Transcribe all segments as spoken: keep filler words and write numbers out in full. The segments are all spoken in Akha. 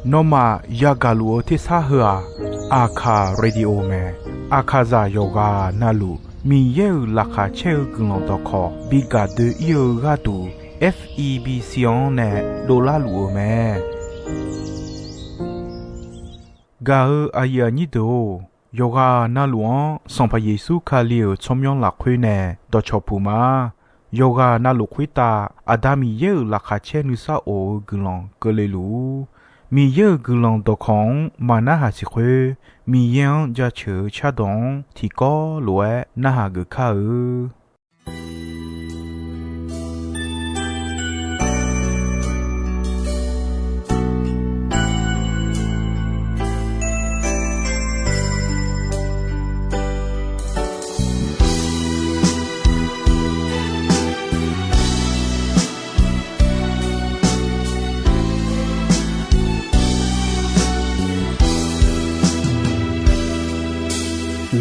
Nawmaf yagaq luf-eu tersar heu-aq, Aqkaq Radio mae. Aqkaqzaq yawqghaq navluf Miqyaer-euq laqkhaq caer-eu guiqlanq dawqkawq bi gaq doe-ir-eu gharduq, F E B C-anr nae dovlar luf-eu mae. Gaq-eu aqyuif aqnyir deuq-or, yawqghaq navluf-anr Sanqpaq Yeqsur Kali-euq tsawrmyanr lafkhoer nae dawqcawq puq ma. Yawqghaq navluf khoertav Aqda Miqyaer-euq laqkhaq caer nuisar of-eu guiqlanq keuvle luf-ur. Miqyaer-euq guiqlanq dawqkawq-anr maqnarhaq siq khoer, Miqyaer-anr jaceuq-eu cardawq-anr tiqkawv lof-aer narhaq geuf kar-eu.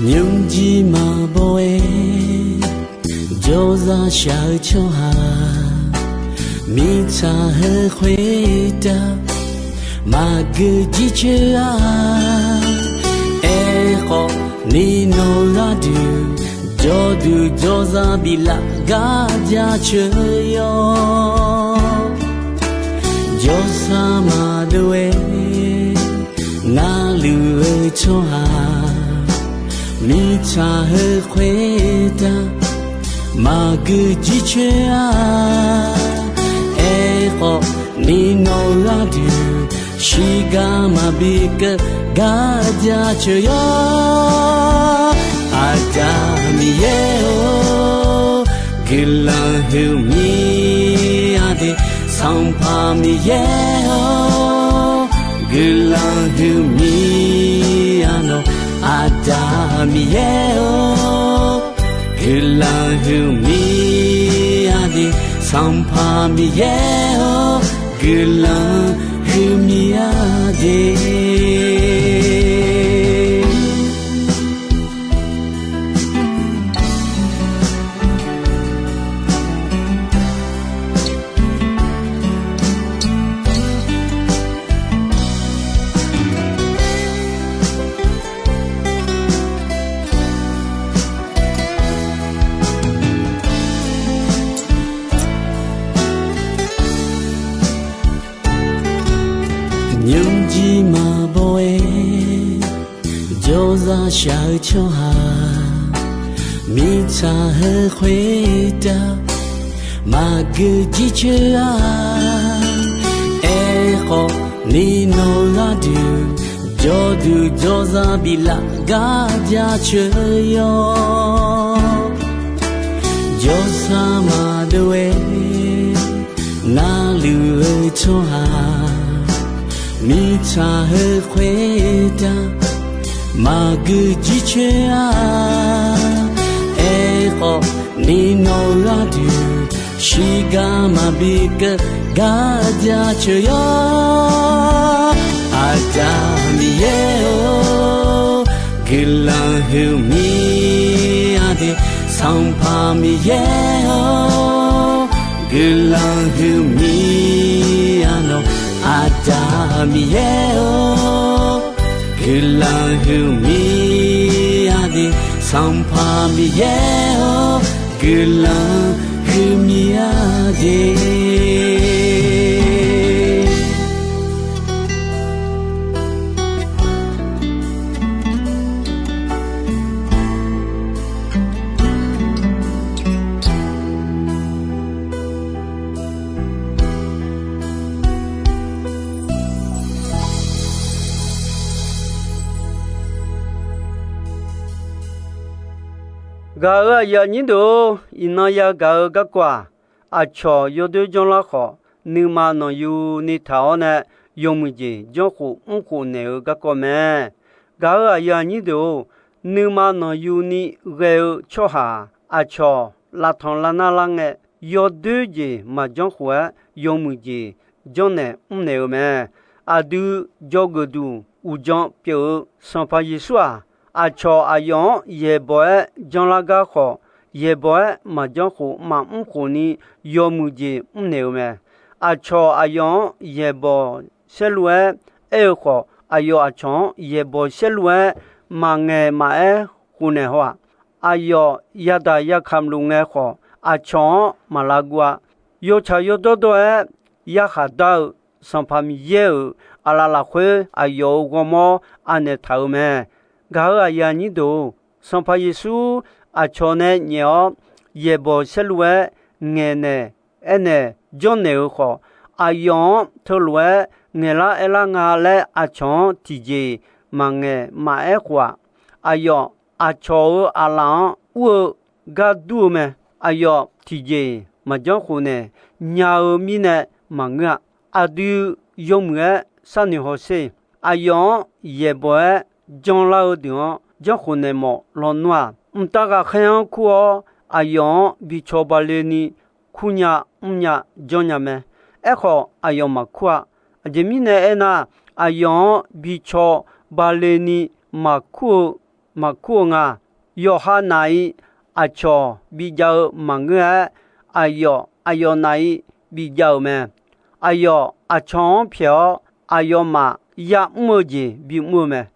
Nymrjir maqbaw-aer jawrzaq shaq-eu tsawrhaq, mirtsaq heu khoertav maqgeu jircoer-a. Aerkhawf, ni nawq gharduq jawrduq jawrzaq biflaf gar jaceuq yawr. Jawrsar maqdov-aer narluf-eu tsawrhaq, mirtsaq heu khoertav maqgeu jircoer-a. Aerkhawf, ni nawq gharduq shiqgar maqbi keuv gar jaceuq yawr. Aqda Miqyaer-or, guiqlanq huiqmir-a de. Sanqpaq Miqyaer-or, guiqlanq huiqmir-a nawq. Aqda Miqyaer-or, guiqlanq huiqmir-a de. Sanqpaq Miqyaer-or, guiqlanq huiqmir-a de. Nymrjir maqbaw-aer jawrzaq shaq-eu tsawrhaq, mirtsaq heu khoertav maqgeu jircoer-a. Aerkhawf, ni nawq gharduq jawrduq jawrzaq biflaf gar jaceuq yawr. Jawrsar maqdov-aer narluf-eu tsawrhaq, mirtsaq heu khoertav maqgeu jircoer-a. Aerkhawf, ni nawq gharduq shiqgar maqbi keuv gar jaceuq yawr. Aqda Miqyaer-or, guiqlanq huiqmir-a de. Sanqpaq Miqyaer-or, guiqlanq huiqmir-a nawq. Aqda Miqyaer-or, guiqlanq huiqmir-a de. Sanqpaq Miqyaer-or, guiqlanq huiqmir-a de. Gaq-euq aqyuif aqnyir deuq-or, iqnan yagaq-eu garkawv-aq, aqcawq yawdoer janrlar khawf, nuima nanqyuni taq-awr nae yawmuiq jeq janrkhof mrkhof naeq-eu garkawv mae. Gaq-euq aqyuif aqnyir deuq-or, nuima nanqyuni ghae-eu tsawrhaq-aq, aqcawq lavtanq lavnar lar ngae, yawdoer jeq maqjanr khof-aer yawmuiq jeq janrnaeq mrnaeq-eu mae. Aqdui dzawgeuf duq uqdzan pyeuf-eu Sanqpaq Yeqsur-aq, aqcawq aqyawf-anr yaeqbawq-aer janrlar gar khawf, yaeqbawq-aer maqjanr khof maqmr khofni yawmuiq jeq mrnaeq-eu mae. Aqcawq aqyawf-anr yaeqbawq saerlu-aer aer-eu khawf, aqyawf aqcawq-anr yaeqbawq saerlu-aer maqngaeq maqaer khofnaeq haw-aq. Aqyawf yadaq yakamq luf ngae khawf, aqcawq-anr maq lav guv-a. Yawtsaq yawdawr dawr-aer yarkhaq dar-eu Sanqpaq Miqyaer-euq aqlaf lafkhoer aqyawf-euq ghawrmawr anaeq taq-euq mae. Gaq-euq aqyuif aqnyir deuq-or, Sanqpaq Yeqsur aqcawq nae nyaef-awr yaeqbawq saerlu-aer ngaeqnaeq aernaeq jawrnaeq-euq khawf, aqyawf-anr teulof-aer ngaeqlar aerlar nga laer aqcawq-anr tiqjeq maqngaeq maqaer khof-aq. Aqyawf aqcawq-euq aqlaf-anr ur-eu gar dur-eu mae. Aqyawf tiqjeq maqjanr khofnaeq nya-eu mirnae maqngeur-a. Aqdui yawmuiq-aer sharnoeq hawsher. Aqyawf-anr yaeqbawq-aer janlar-eu deuq-anr janr khofnaeq mawf lawnmr-aq, mqtav ghaqkhaer-anr kur-awr aqyawf-anr bi caw bale ni kurnya mrnya janrnya mae. Aerkhawf, aqyawf maqkur-a. Aqjeq mirnae aernar, aqyawf-anr bi caw bale ni maqkur-eu maqkur-eu nga. Yawqha naq-iq aqcawq bijav-eu maqngeur-aer, aqyawf aqyawf naq-iq bijav-euq mae. Aqyawf aqcawq-anr pyaeq-awr, aqyawfmaf ya'mr-eu jeq bimr-eu mae.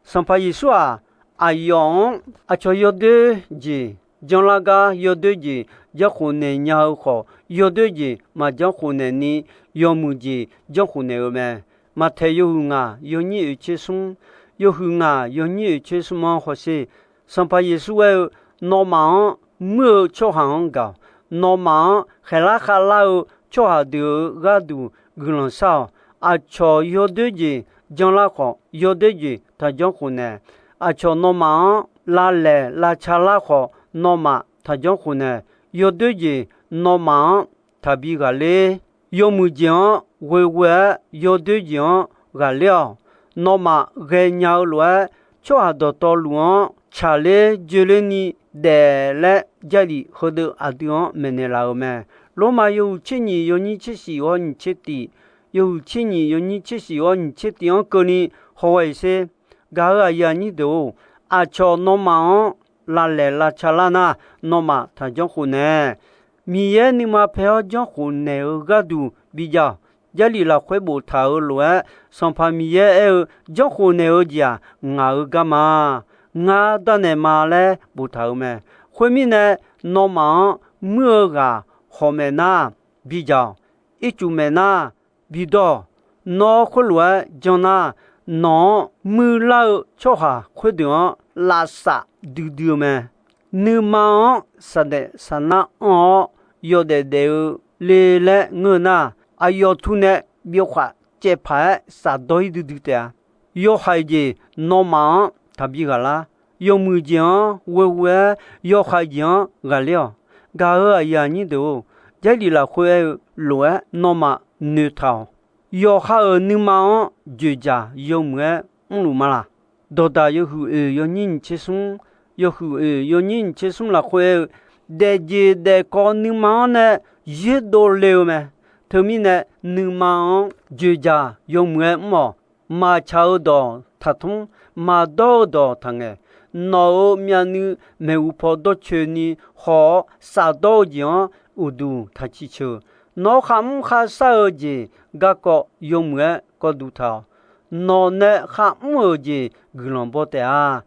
Sanqpaq Yeqsur-aq, aqyawf-anr aqcawq yawdoer jeq janrlar gar yawdoer jeq janr khofnaeq nya-eu khawf, yawdoer jeq maqjanr khofnaeq ni yawmuiq jeq janr khofnaeq-eu mae. Maqtaeq yawhuiq ngaq yawnyir oeq tser smr, yawhuiq ngaq yawnyir oeq tser smr-anr hawsher. Sanqpaq Yeqsur aer-eu, nawmaf-anr muir-eu tsawrhaq-anr gaq-awq. Nawmaf-anr khaeqlar khavlar-eu tsawrhaq deuq-euq gharduq guiqlanq shar-awq. Aqcawq yawdoer jeq janrlar khawf, yawdoer jeq taqjanr khofnaeq. Aqcawq nawmaf-anr lavlaeq lavca lar khawf, nawmaf taqjanr khofnaeq. Yawdoer jeq nawmaf-anr taqbi ghaqler. Yawmuiq jeq-anr ghoeghoe-aer yawdoer jeq-anr ghaqler-awq. Nawmaf ghaenya-eu lof-aer, tsawrhaq dawqtawvluf-anr tsaqler joeler ni daef laer Jarlif heudeuq aqdui-anr maeqnaeq laf-euq mae. Lormav yawhuiq tser nyiq yawnyir tser shif ghawr nyiq tser tif, yawhuiq tser nyiq yawnyir tser shif ghawr nyiq tser tif-anr keuvni hawghae-iq sher. Gaq-euq aqyuif aqnyir deuq-or, aqcawq nawmaf-anr lavlaeq lavca lar nar, nawmaf taqjanr khofnaeq. Miqyaer nuima paer-awr janr khofnaeq-eu gharduq bijav-awq. Jarlif lafkhoer boftaq-euq lof-aer, Sanqpaq Miqyaer aer-eu, janr khofnaeq-eu jeq-aq, ngaq-euq garma, ngar darnaeq ma laer boftaq-euq mae. Khoermirnae, nawmaf-anr muir-eu ghaq hawq maeq nar, bijav-awq. Ircuf maeq nar, bidawr-awq. Nawr khoerlof-aer jan nar, nawq-anr muirlar-eu tsawrhaq khoerdeuq-anr lavsaf duidui-eu mae. Nuima-anr saqdaef saqnar anr-awr yawdaef daef-eu le laer ngeur-eu nar, aqyawf tu nae byov khaf caev paq-aer safdawr-ir duidui taef-a. Yawhaiq jeq nawmaf-anr taqbi ghaq lar. Yawmuiq jeq-anr ghoeghoe-aer yawhaiq jeq-anr ghaqler-awq. Gaq-euq aqyuif aqnyir deuq-or, Jarlif lafkhoer aer-eu lof-aer nawmaf noeqtaq-awq. Yawqha-euq nuima-anr dzoeqdzaq yawmuiq-aer mrluf ma laq? Dawqdaq yawhuiq oeq yawnyir nyiq tser smr, yawhuiq oeq yawnyir nyiq tser smr lafkhoer aer-eu, daefjeq daefkawv nuima-anr nae yoerdov le-eu mae. Teumirnae, nuima-anr dzoeqdzaq yawmuiq-aer mr-awq. Maqtsaq-eu dawq taqtmr, maqdawr-eu dawq taqngaeq. Nawq-euq myavnuiv maeqhu paw dawrcoeni haw-awr, safdawr-eu jeq-anr uqduq taqciq ceuq. Nawr kharmr kharshar-eu jeq garkawv yawmuiq-aer kawvduq taq-awq. Nawq nae kharmr-euq jeq guiqlanq baw taef-a.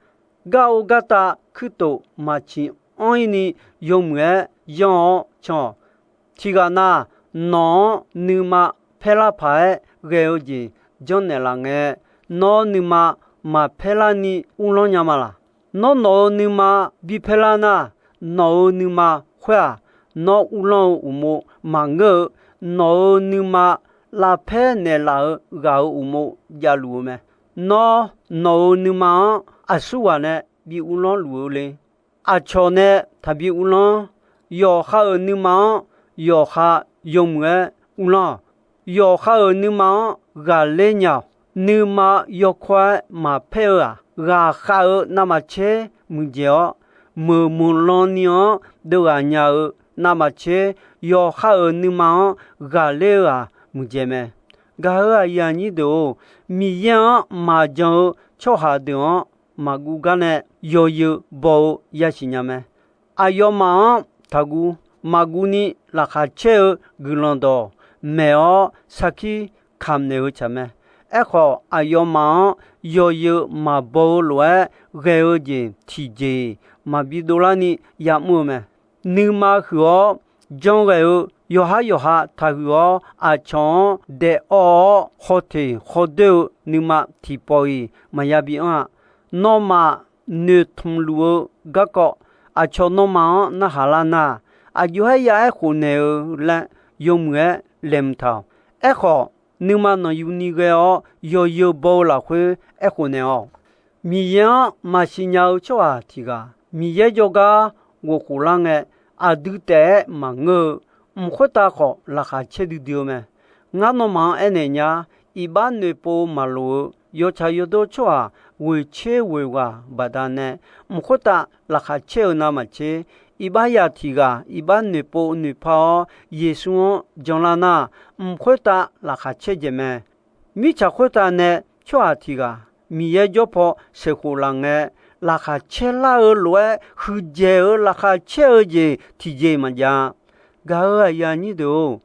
Gar or gartav kuirtof maqciq anr-ir ni yawmuiq-aer yanr-awr can-awq. Tiqghaq nav, nawq-anr nuima paerlar paq-aer ghae-eu jeq janrnaeq laf ngae, nawr nuima maqpaer larni uvlanr nya ma laq? Nawr nawq-euq nuima bipaer lar nar, nawq-euq nuima khoer-aq, nawr uvlanr-eu uqmov maqngeur-eu, nawq-euq nuima lavpaer naeqlaf-eu ghaq-euq uqmov javluf-eu mae. Nawr nawq-euq nuima-anr aqsurghaq nae bi uvlanr luf-eu le. Aqcawq nae taqbi uvlanr. Yawqha-euq nuima-anr yawqha yawmuiq-aer uvlanr-awq. Yawqha-euq nuima-anr ghaqler nya-awq. Nuima yawkawr-aer maqpaer-eu-aq, ghaqkhav-eu navmaqtser muiqdzaeq-awr, meuq meuqlan ni-anr deuvghaq nya-eu navmaqtser, yawqha-euq nuima-anr ghaqler-eu-aq muiqdzaeq mae. Gaq-euq aqyuif aqnyir deuq-or, Miqyaer-anr maqjan-eu tsawrhaq deuq-anr maqguv gar nae yawzeu baw-eu yasiq nya mae. Aqyawfmaf-anr taqguv, maqguv ni laqkhaq caer-eu guiqlanq dawq maeq-awr sarkir kamq naeq-eu tsaq mae. Aerkhawf, aqyawfmaf-anr yawzeu maqbaw-eu lof-aer ghae-eu jeq tiqjeq-iq maqbi dovlarni yamr-eu mae. Nuima huiq-awr janrghae-eu yawqhar yawqha taqhuiq-awr, aqcawq-anr daef awv-awr khawteq khawdoer-eu nuima tiqpawf-iq maqya bi anr-a. Nawmaf noeqtmq luf-eu garkawv aqcawq nawmaf-anr narhaq lar nar, aqjox-aer ya aerkhof naeq-eu laer yawmuiq-aer laeqhmq taq-awq. Aerkhawf, nuima nanqyuni ghae-awr yawzeu baw-eu lafkhoer aerkhof naeq-awq. Miqyaer-anr maqsiq nya-eu tsawrhaq tiq ghaq Miqyaer jawrgar ghofkhof lar ngae, aqdui taef-aer maqngeur-eu, mq khoertav khawf laqkhaq caer duidui-eu mae. Ngar nawmaf-anr aernaeq nya, iqbax noeqpov-eu maqloq-eu yawtsaq yawdawr tsawrhaq ghoeqtser ghoeq ghaq baqdanae, mq khoertav laqkhaq caer-eu navmaqtser, iqbax yaq tiq ghaq iqbax noeqpov noeqpar-awr Yeqsur-anr janlar nar, mq khoertav laqkhaq caer jaeq mae. Mirtsaq khoertav nae tsawrhaq tiq ghaq Miqyaer jawr paw sheuqkhof laf ngae, laqkhaq caer lar-eu lof-aer huiqdzaeq-eu laqkhaq caer-eu jeq tiqjeq maqjav-a. Gaq-euq aqyuif aqnyir deuq-or,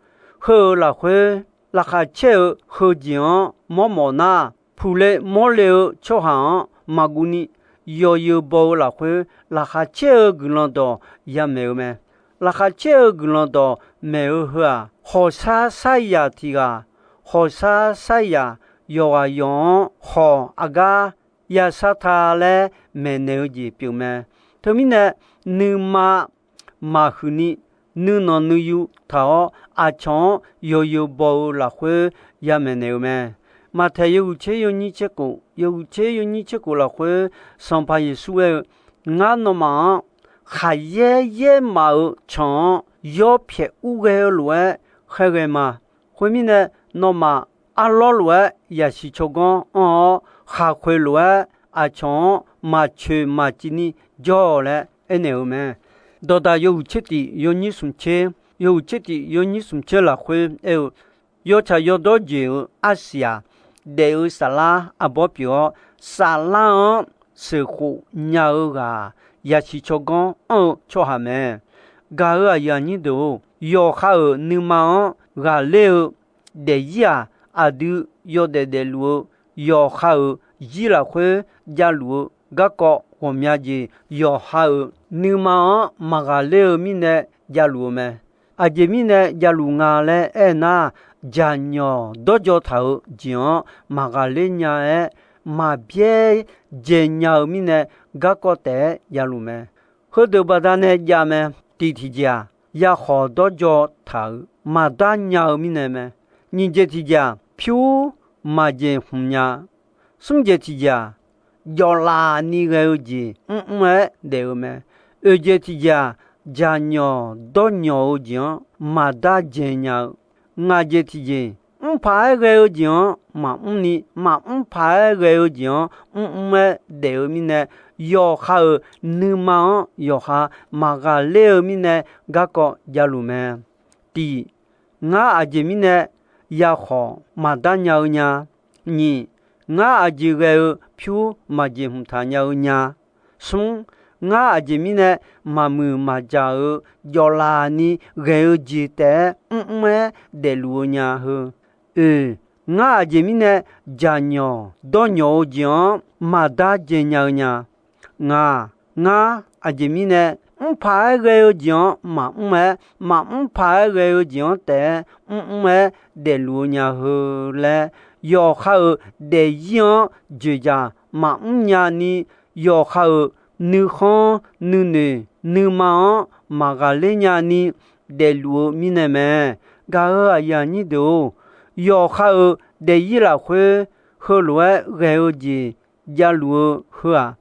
heu-euq lafkhoer laqkhaq caer-eu heujeq-anr mawrmawf nar, puqle mawrle-eu tsawrhaq-anr maqguv ni, yawzeu baw-eu lafkhoer laqkhaq caer-eu guiqlanq dawq yamaeq-eu mae. Laqkhaq caer-eu guiqlanq dawq maeq-eu heu-aq, hawqshar saryaq tiq ghaq hawqshar saryaq yawqghaq yawq-anr khawq aqgar yashar ta laer maeqnaeq-eu jeq pyeuf mae. Teumirnae, nuima maqhuiq ni nuinanq nuiyu taq-awr, aqcawq-anr yawzeu baw-eu lafkhoer yamaeq naeq-eu mae. Maqtaeq yawhuiq tser yawnyir tser khof, yawhuiq tser yawnyir tser khof lafkhoer, Sanqpaq Yeqsur aer-eu, Ngar nawmaf-anr khaqyaer yaer maf-euq canq-anr yawpyaeq urghae-eu lof-aer khaerghae ma. Khoermirnae, nawmaf arlawr lof-aer yasiq tsawrganr anr-awr, khaqkhoeq lof-aer aqcawq-anr maqcoeq maqciv ni jawr-awq laer aernaeq-eu mae. Dawqdaq yawhuiq tser tif yawnyir smq tser, yawhuiq tser tif yawnyir smq tser lafkhoer aer-eu, yawtsaq yawdawr jeq-euq arsiq-aq, daef-eu saflar arbawr pyeuf-awr, saflar-anr sheuqkhof nya-eu ghaq-aq, yasiq tsawrganr anr-eu tsawrhaq mae. Gaq-euq aqyuif aqnyir deuq-or, yawqha-euq nuima-anr ghaqler-eu daefzir-aq, aqdui yawdaef daefluf-eu yawqha-euq zir lafkhoer javluf-eu garkawv ghawqmya jeq, yawqha-euq nuima-anr maqghaqler-eu mirnae javluf-eu mae. Aqjeq mirnae javluf nga laer aernar, jaqnyawq dawrjaw taq-eu jeq-anr maqghaqler nya-aer, maqbyaer dzae nya-eu mirnae garkawv taef-aer javluf mae. Heudeuq baqdanae jav mae. Tif tiqjeq-aq, yakhawq dawrjaw taq-euq maqdar nya-eu mirnae mae. Nyiq jeq tiqjeq-aq, pyur maqjeq hmq nya. Smr jeq tiqjeq-aq, jawvlaf ni ghae-eu jeq mrmr-aer daef-eu mae. Oeq jeq tiqjeq-aq, jaqnyawq dawrnyawq-eu jeq-anr maqdar dzae nya-eu. Ngaq jeq tiqjeq, mrpaq-aer ghae-eu jeq-anr maqmr ni, maqmr paq-aer ghae-eu jeq-anr mrmr-aer daef-eu mirnae, yawqha-euq nuima-anr yawqha maqghaqler-eu mirnae garkawv javluf mae. Tif, ngar aqjeq mirnae yakhawq maqdar nya-eu nya. Nyiq, ngar aqjeq ghae-eu pyur maqjeq hmqtaq nya-eu nya. Smr, ngar aqjeq mirnae maqmuiq maqjaq-eu jawvlaf ni ghae-eu jeq taef-aer mrmr-aer daefluf-eu nya heu. Oeq, ngar aqjeq mirnae jaqnyawq dawrnyawq-eu jeq-anr maqdar dzae nya-eu nya. Ngaq, ngar aqjeq mirnae mrpaq-aer ghae-eu jeq-anr maqmr-aer, maqmr paq-aer ghae-eu jeq-anr taef-aer mrmr-aer daefluf-eu nya heu laer, yawqha-euq daefzir-anr dzoeqdzaq maqmr nya ni, yawqha-euq nuikhanr nuinoeq nuima-anr maqghaqler nya ni daefluf-eu mirnae mae. Gaq-euq aqyuif aqnyir deuq-or, yawqha-euq daefzir lafkhoer heulof-aer ghae-eu jeq javluf-eu heu-aq,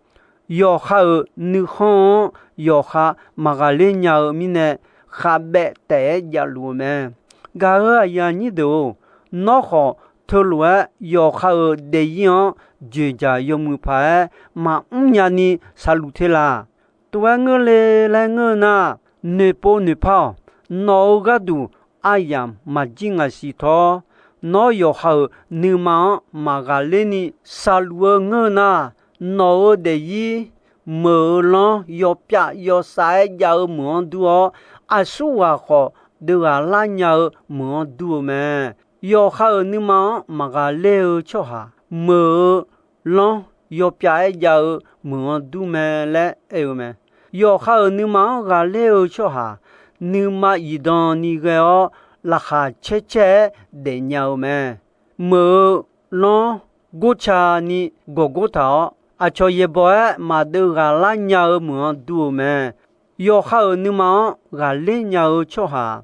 yawqha-euq nuikhanr-anr yawqha maqghaqler nya-eu mirnae, khavbaev taef-aer javluf-eu mae. Gaq-euq aqyuif aqnyir deuq-or, nawr khawf teulof-aer yawqha-euq daefzir-anr dzoeqdzaq yawmuiq paq-aer maqmr nya ni saqluf te laq. Tov-aer ngeur le laer ngeur-eu nar, noeqpov noeqpar-awq. Nawq-euq gharduq aryamq maqjir ngaq siq tawr. Nawr yawqha-euq nuima-anr maqghaqler ni saqluf-eu ngeur-eu nar, nawq-euq daefzir meuq-eu lanr yawpyav yawsav-aer jav-eu meuq-anr dur-awr, aqsurghaq khawf deuv ghaqlar nya-eu meuq-anr dur-eu mae. Yawqha-euq nuima-anr maqghaqler-eu tsawrhaq, meuq-eu lanr yawpyav-aer jav-eu meuq-anr dur mae laer aer-eu mae. Yawqha-euq nuima-anr ghaqler-eu tsawrhaq, nuima zifdan ni ghae-awr laqkhaq caer caer-aer daefnya-eu mae. Meuq-eu lanr gorca ni gawqgor taq-awr, aqcawq yaeqbawq-aer maqdeuv ghaqlar nya-eu meuq-anr dur-eu mae. Yawqha-euq nuima-anr ghaqler nya-eu tsawrhaq,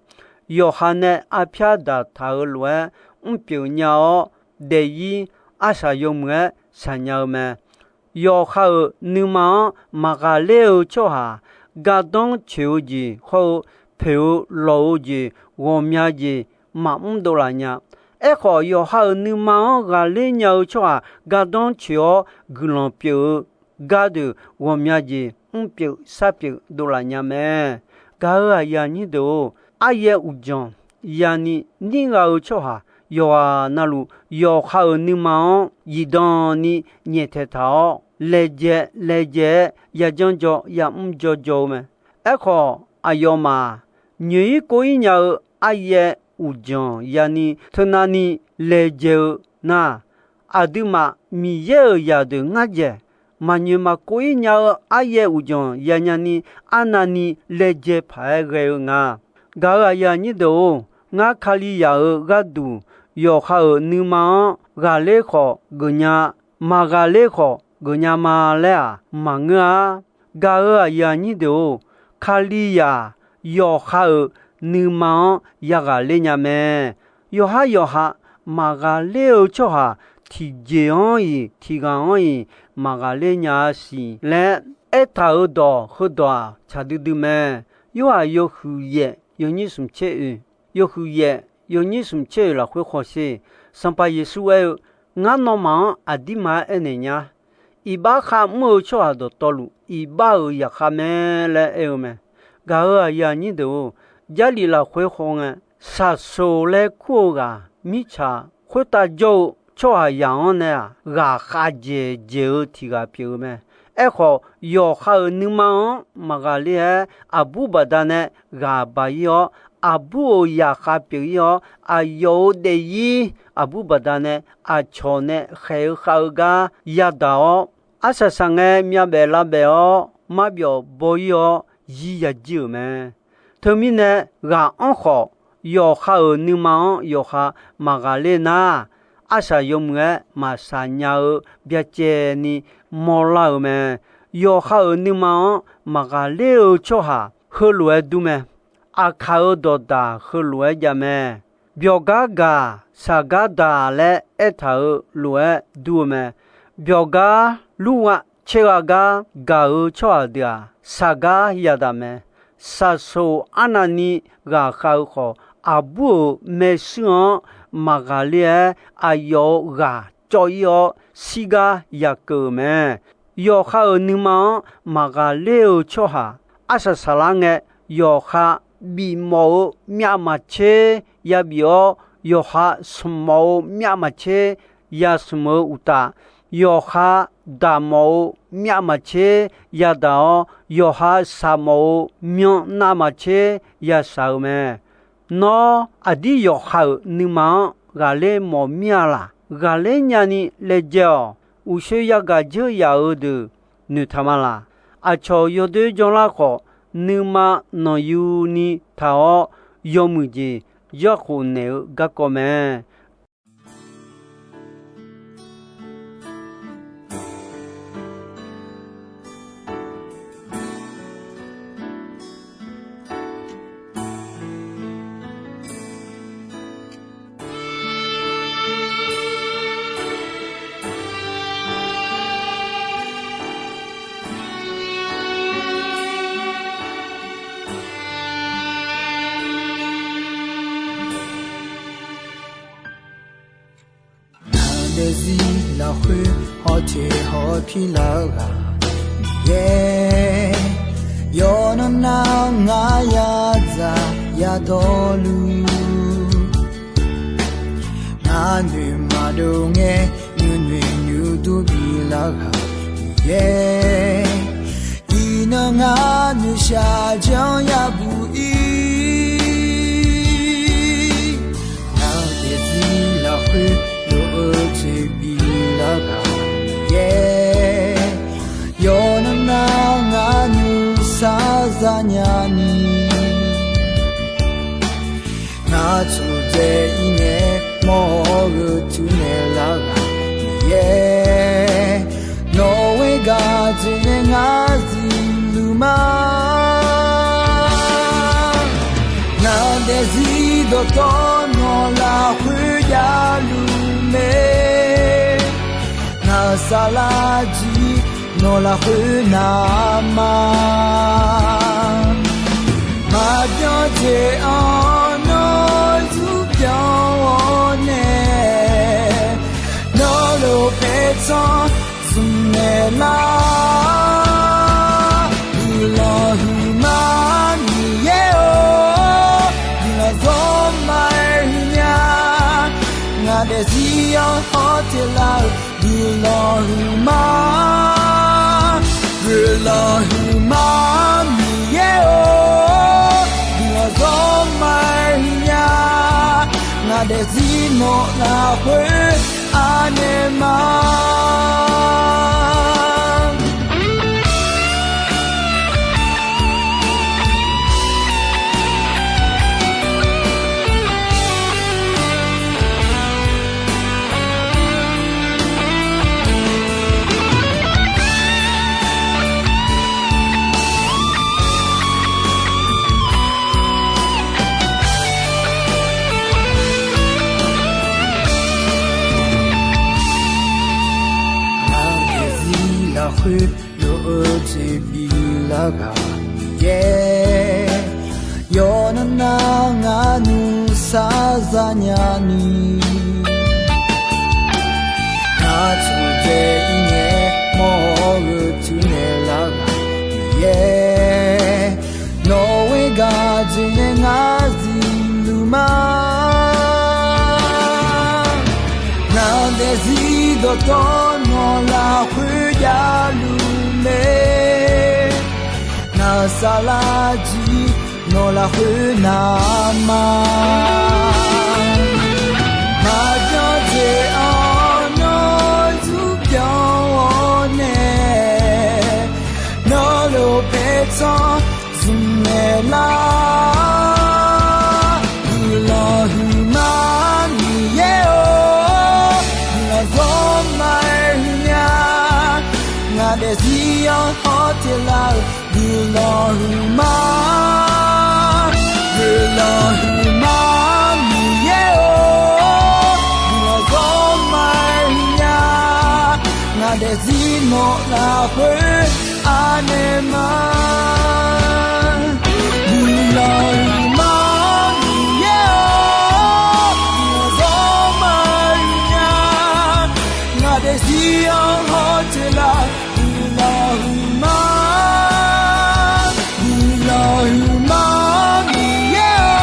yawqha nae arpyar daqtaq-eu lof-aer mrpyeuf nya-awr, daefzir arsaq yawmuiq-aer shaqnya-eu mae. Yawqha-euq nuima-anr maqghaqler-eu tsawrhaq, gardanr coeq-eu jeq hawr-eu poeq-eu lawq-eu jeq ghawqmya jeq maqmr dovlaf nya. Aerkhawf, yawqha-euq nuima-anr ghaqler nya-eu tsawrhaq, gardanr coeq-awr guiqlanq pyeuf-eu gardeuq ghawqmya jeq mrpyeuf sharpyeuf dovlaf nya mae. Gaq-euq aqyuif aqnyir deuq-or, aryaev uqdzanq yani nir gha-eu tsawrhaq yawqghaq navluf, yawqha-euq nuima-anr zifdan ni nyaeftaeq taq-awr, laejae laejae-aer yajanr jaw yamr jawr jaw-eu mae. Aerkhawf, aqyawfmaf nyoeq-ir kov-ir nya-eu aryaev uqdzanq yani teunavni laejae-eu nar, aqduimaf Miqyaer-euq zaqdeuq ngar dzaeq maqnyoeq maqkov-ir nya-eu aryaev uqdzanq yanya ni arnavni laejae paq-aer ghae-eu nga. Gaq-euq aqyuif aqnyir deuq-or, ngar Kalizaq-euq gharduq yawqha-euq nuima-anr ghaqler khawf geufnya, maqghaqler khawf geufnya ma laer-aq maqngeur-a. Gaq-euq aqyuif aqnyir deuq-or, Kalizaq yawqha-euq nuima-anr yaghaqler nya mae. Yawqhar yawqha maqghaqler-eu tsawrhaq tiqjeq-anr-iq tiqghaq-anr-iq maqghaqler nya-a siq laer aertaq-euq dawq heudawq-aq tsaq duidui mae. Yorhaq yawhuiq yaef yawnyir smq tser oeq, yawhuiq yaef yawnyir smq tser oeq lafkhoer khawsher, Sanqpaq Yeqsur aer-eu, Ngar nawmaf-anr aqdirma-aer aernaeq nya, iqbax kharmr-eu tsawrhaq dawqtawvluf iqbax-euq zaqkhav mae laer aer-eu mae. Gaq-euq aqyuif aqnyir deuq-or, Jarlif lafkhoer khawngae, shaqsoq laer kur-eu ghaq mirtsaq khoertav jawr-eu tsawrhaqzaq-anr nae-aq, ghaqkhav dzaeqdzaeq-eu tiq ghaq pyeuf-eu mae. Aerkhawf, yawqha-euq nuima-anr maqghaqler-aer, aqbur baqdanae ghaq baq-ir-awr, aqbur-euq zaqkhav pyeuf-ir-awr, aqyawf-euq daefzir aqbur baqdanae aqcawq nae khaeq-eu khav-eu gar yadaq-awr, arsaq saqngae myavbaef lavbaef-awr, marbyawf baw-ir-awr, zir yajir-euq mae. Teumirnae, ghaqanr khawf, yawqha-euq nuima-anr yawqha maqghaqler nar, arsaq yawmuiq-aer maqsaq nya-eu byacaevni mawrlar-euq mae. Yawqha-euq nuima-anr maqghaqler-eu tsawrhaq heulof-aer dur mae. Aqkaq-euq dawqdaq heulof-aer jav mae. Byawqgar gaq, shaqgar daq laer aertaq-euq lof-aer dur-eu mae. Byawqgar lurgha caergha gar gaq-eu tsawrhaq deuq-aq, shaqgar yadaq mae. Shaqsoq arnavni ghaqkhav-eu khawf, aqbur-euq maershuir-anr maqghaqler-aer, aqyawf-euq ghaq cawv-ir-awr, shirgar yakeuv-euq mae. Yawqha-euq nuima-anr maqghaqler-eu tsawrhaq, arsaq saqlar ngae, yawqha bifmawf-eu myavmaqtser yabif-awr, yawqha smq mawf-eu myavmaqtser yasmq-eu uqtaf, yawqha daq mawf-eu myavmaqtser yadaq-awr, yawqha shaq mawf-eu myan navmaqtser yashaq-eu mae. Nawr aqdir yawqha-euq nuima-anr ghaqler mawf mir-a laq? Ghaqler nyani laejae-awq. Uqshoe yagaq dzeur yaf-eu deuq noeqtaq ma laq? Aqcawq yawdoer janrlar khawf, nuima nanqyuni taq-awr, yawmuiq jeq yarkhof naeq-eu garkawv mae. Ngaq daefzir lafkhoer hawteq hawpir lar-eu ghaq Miqyaer, yawqnan nar ngar yadzaq yadawrluf, ngar noeq maqdov ngae nuinoeq nuidur bilar ghaq Miqyaer, iqnan ngar noeqshaq janr yabuq-ir. khoer lof-eu jeq biflar ghaq Miqyaer, yawqnan nav ngaq nuisar zanya ni. Ngar tsovdzae ir ngae mawr-eu teunaeq lar ghaq Miqyaer, nawq ghoer gaq jeq nae ngar zifluf ma. Ngar daefzir dawqtawvluf nawq lafkhoer javluf mae. Ngar saflar jir nawq lafkhoer navma. Maqbyan jeq-anr nawr zurpyanq-awr nae, nawr lof paertsanr zmq naeq lar. Guiqlanq huiqma Miqyaer-or, guiqlanq zawr ma-aer huiqnya. Ngaq daefzir-anr hawteq lar-eu guiqlanq huiqma. Guiqlanq huiqma Miqyaer-or, guiqlanq zawr ma-aer huiqnya. Ngaq daefzir nawq lafkhoer anaeq ma. Ngar daefzir lafkhoer lof-eu jeq biflar ghaq Miqyaer, yawqnan nav ngaq nuisar zanya ni. Ngar tsovdzae ir ngae mawr-eu teunaeq lar ghaq Miqyaer, nawq ghoer gaq jeq nae ngar zifluf ma. Ngar daefzir dawqtawvluf nawq lafkhoer javluf mae. Ngar saflar jir nawq lafkhoer navma. Maqbyan jeq-anr nawr zurpyanq-awr nae, nawr lof paertsanr zmq naeq lar. Guiqlanq huiqma Miqyaer-or, guiqlanq zawr ma-aer huiqnya. Ngaq daefzir-anr hawteq lar-eu guiqlanq huiqma. Guiqlanq huiqma Miqyaer-or, guiqlanq zawr ma-aer huiqnya. Ngaq daefzir nawq lafkhoer anaeq ma. Guiqlanq huiqma Miqyaer-or, guiqlanq zawr ma-aer huiqnya. Ngaq daefzir-anr hawteq lar-eu guiqlanq huiqma. Guiqlanq huiqma Miqyaer-or,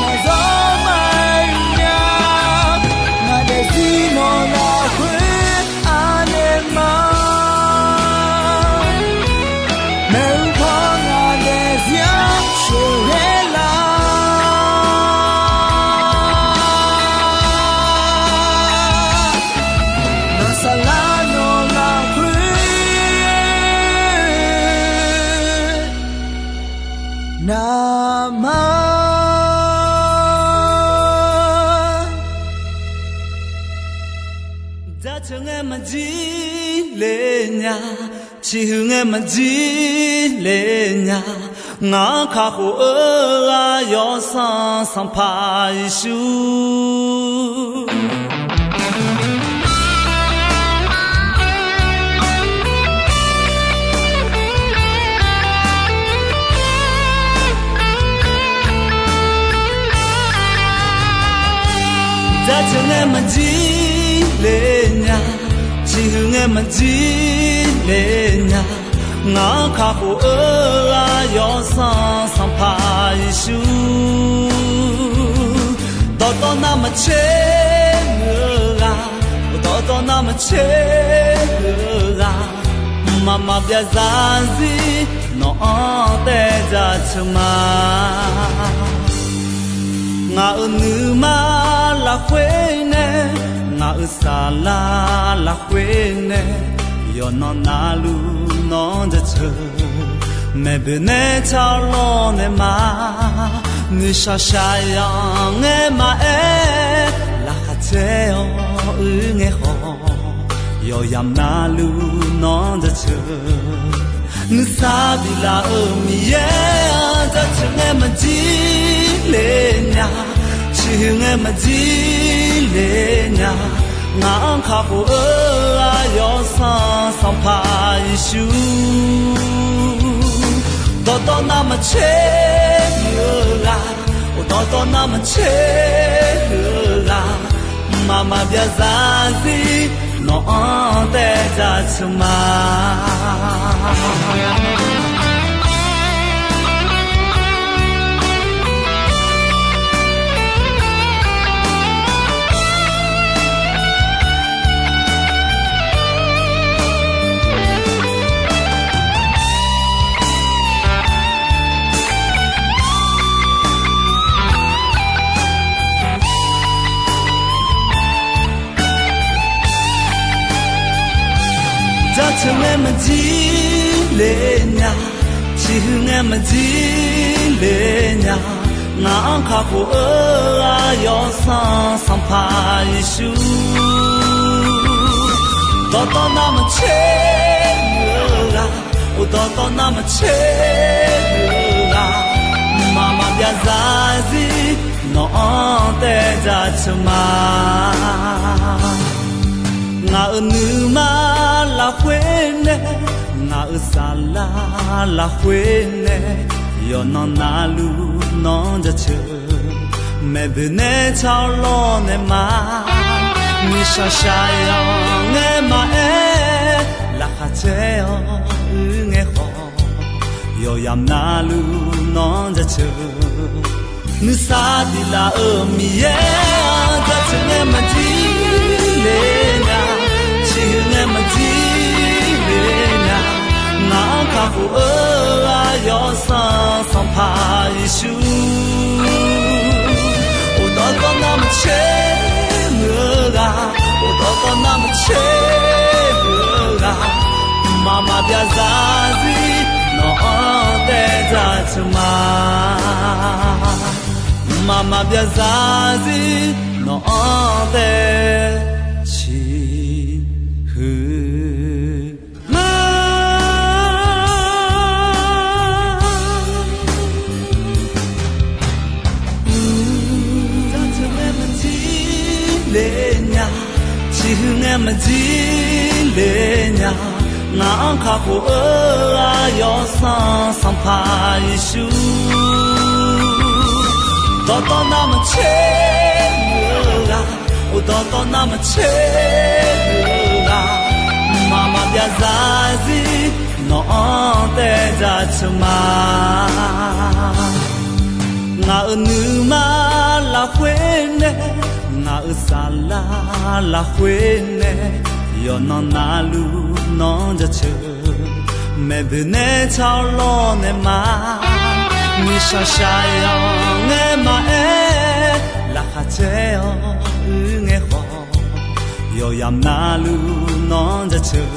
guiqlanq zawr ma-aer huiqnya. Ngaq daefzir nawq lafkhoer anaeq ma. Maeqhu paw ngaq daefzir-anr sheuqghae lar. Ngar saflar nawq lafkhoer navma. Jaceuq ngae maqjir le nya, ciqhuiq ngae maqjir le nya, ngaq-anr kakhof-eu ghaq Yawsanr Sanqpaq Yeqsur. Jaceuq ngae maqjir le nya, ciqhuiq ngae maqjir le nya, ngaq-anr kakhof-eu ghaq Yawsanr Sanqpaq Yeqsur. Dawqtawvnav maqtser muiq-eu ghaq, dawqtawvnav maqtser muiq-eu ghaq, mqmaq maqbyav zarzir nawq-anr taev jaceuq ma. Ngaq-euq nuima lafkhoer Saflar lafkhoer nae yawqnan navluf nawr jaceuq, maeqboeq nae tsawrlawr nae ma, nuishaq shaqzanq ngae maqaer, laqkhaq caer-awr uir ngae khawf, yawqyamq navluf nawr jaceuq. Nuisar biflaf-euq Miqyaer-anr jaceuq ngae maqjir le nya, ciqhuiq ngae maqjir le nya. Ngaq-anr kakhof-eu aqyawf sanq Sanqpaq Yeqsur, dawqtawv navmaqtser huiq-eu ghaq, dawqtawv navmaqtser huiq-eu ghaq, mqmaq maqbyav zarzir nawq-anr taev jaceuq ma. Jaceuq ngae maqjir le nya, ciqhuiq ngae maqjir le nya. Ngaq-anr kakhof-eu aqyawf sanq Sanqpaq Yeqsur, dawqtawv navmaqtser huiq-eu ghaq, dawqtawv navmaqtser huiq-eu ghaq, mqmaq maqbyav zarzir nawq-anr taev jaceuq ma. Ngaq-euq nuima lafkhoer nae, ngaq-euq saflar lafkhoer nae, yawqnan navluf nawr jaceuq, maeqboeq nae tsawrlawr nae ma, nuishaq shaqzanq ngae maqaer, laqkhaq caer-awr uir ngae khawf, yawqyamq navluf nawr jaceuq. Nuisar biflaf-euq Miqyaer-anr jaceuq ngae maqjir le nya, ciqhuiq ngae maqjir le nya. Ngaq-anr kakhof-eu aqyawf sanq Sanqpaq Yeqsur, dawqtawv navmaqtser huiq-eu ghaq, dawqtawv navmaqtser huiq-eu ghaq, mqmaq maqbyav zarzir nawq-anr taev jaceuq ma. Mqmaq maqbyav zarzir nawq-anr taev ciqhuiq ma. Jaceuq ngae maqjir le nya, ciqhuiq ngae maqjir le nya. Ngaq-anr kakhof-eu aqyawf sanq Sanqpaq Yeqsur, dawqtawv navmaqtser huiq-eu ghaq, dawqtawv navmaqtser huiq-eu ghaq, mqmaq maqbyav zarzir nawq-anr taev jaceuq ma. Ngaq-euq nuima lafkhoer nae, ngaq-euq saflar lafkhoer nae, yawqnan navluf nawr jaceuq, maeqboeq nae tsawrlawr nae ma, nuishaq shaqzanq ngae maqaer, laqkhaq caer-awr uir ngae khawf, yawqyamq navluf nawr jaceuq.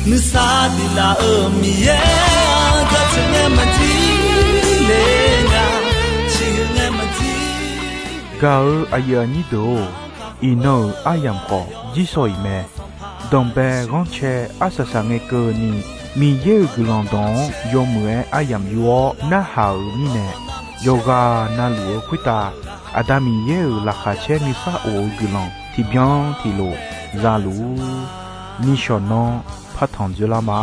Nuisar biflaf-euq Miqyaer-anr jaceuq ngae maqjir le nya, ciqhuiq ngae maqjir. Gaq-eu aqyuif aqnyir deuq-or, iqnan-euq aryamq khawf jirsawq iq mae. Danqbae ghanrcae arsaq saq ngae keuvni, Miqyaer-euq guiqlanq dawq-anr yawmuiq-aer aryamq yur-awr narhaq-euq mirnae, yawqghaq navluf-eu khoertav Aqda Miqyaer-euq laqkhaq caer nuisar of-eu guiqlanq tiqbyan tiqlof za luf-ur. Nishawq nanr partanq dzoerlar ma.